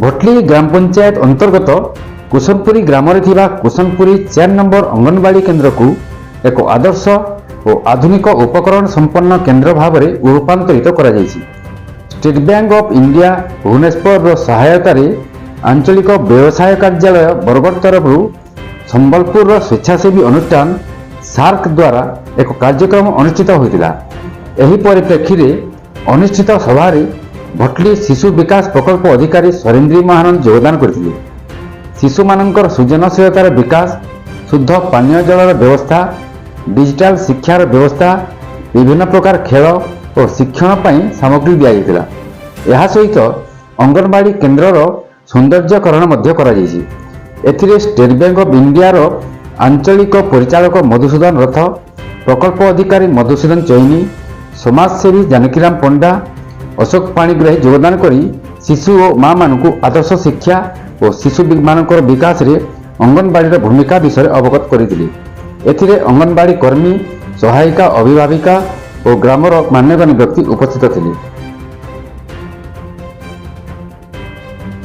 ଭଟଲି ଗ୍ରାମ ପଞ୍ଚାୟତ ଅନ୍ତର୍ଗତ କୁଶନପୁରୀ ଗ୍ରାମରେ ଥିବା କୁଶନପୁରୀ 4 ନମ୍ବର ଅଙ୍ଗନବାଡ଼ି କେନ୍ଦ୍ରକୁ ଏକ ଆଦର୍ଶ ଓ ଆଧୁନିକ ଉପକରଣ ସମ୍ପନ୍ନ କେନ୍ଦ୍ର ଭାବରେ ରୂପାନ୍ତରିତ କରାଯାଇଛି। ଷ୍ଟେଟ୍ ବ୍ୟାଙ୍କ ଅଫ୍ ଇଣ୍ଡିଆ, ଭୁବନେଶ୍ୱରର ସହାୟତାରେ ଆଞ୍ଚଳିକ ବ୍ୟବସାୟ କାର୍ଯ୍ୟାଳୟ, ବରଗଡ଼ ତରଫରୁ ସମ୍ବଲପୁରର ସ୍ୱେଚ୍ଛାସେବୀ ଅନୁଷ୍ଠାନ ସାର୍କ ଦ୍ୱାରା ଏକ କାର୍ଯ୍ୟକ୍ରମ ଅନୁଷ୍ଠିତ ହୋଇଥିଲା। ଏହି ପରିପ୍ରେକ୍ଷୀରେ ଅନୁଷ୍ଠିତ ସଭାରେ ଭଟଲି ଶିଶୁ ବିକାଶ ପ୍ରକଳ୍ପ ଅଧିକାରୀ ସରେନ୍ଦ୍ରୀ ମହାନନ୍ଦ ଯୋଗଦାନ କରିଥିଲେ। ଶିଶୁମାନଙ୍କର ସୃଜନଶୀଳତାର ବିକାଶ, ଶୁଦ୍ଧ ପାନୀୟ ଜଳର ବ୍ୟବସ୍ଥା, ଡିଜିଟାଲ ଶିକ୍ଷାର ବ୍ୟବସ୍ଥା, ବିଭିନ୍ନ ପ୍ରକାର ଖେଳ ଓ ଶିକ୍ଷଣ ପାଇଁ ସାମଗ୍ରୀ ଦିଆଯାଇଥିଲା। ଏହା ସହିତ ଅଙ୍ଗନବାଡ଼ି କେନ୍ଦ୍ରର ସୌନ୍ଦର୍ଯ୍ୟକରଣ ମଧ୍ୟ କରାଯାଇଛି। ଏଥିରେ ଷ୍ଟେଟ୍ ବ୍ୟାଙ୍କ ଅଫ୍ ଇଣ୍ଡିଆର ଆଞ୍ଚଳିକ ପରିଚାଳକ ମଧୁସୂଦନ ରଥ, ପ୍ରକଳ୍ପ ଅଧିକାରୀ ମଧୁସୂଦନ ଚୈନି, ସମାଜସେବୀ ଜାନକୀରାମ ପଣ୍ଡା, ଅଶୋକ ପାଣିଗ୍ରାହୀ ଯୋଗଦାନ କରି ଶିଶୁ ଓ ମାମାନଙ୍କୁ ଆଦର୍ଶ ଶିକ୍ଷା ଓ ଶିଶୁମାନଙ୍କର ବିକାଶରେ ଅଙ୍ଗନବାଡ଼ିର ଭୂମିକା ବିଷୟରେ ଅବଗତ କରିଥିଲେ। ଏଥିରେ ଅଙ୍ଗନବାଡ଼ି କର୍ମୀ, ସହାୟିକା, ଅଭିଭାବିକା ଓ ଗ୍ରାମର ମାନ୍ୟଗଣ୍ୟ ବ୍ୟକ୍ତି ଉପସ୍ଥିତ ଥିଲେ।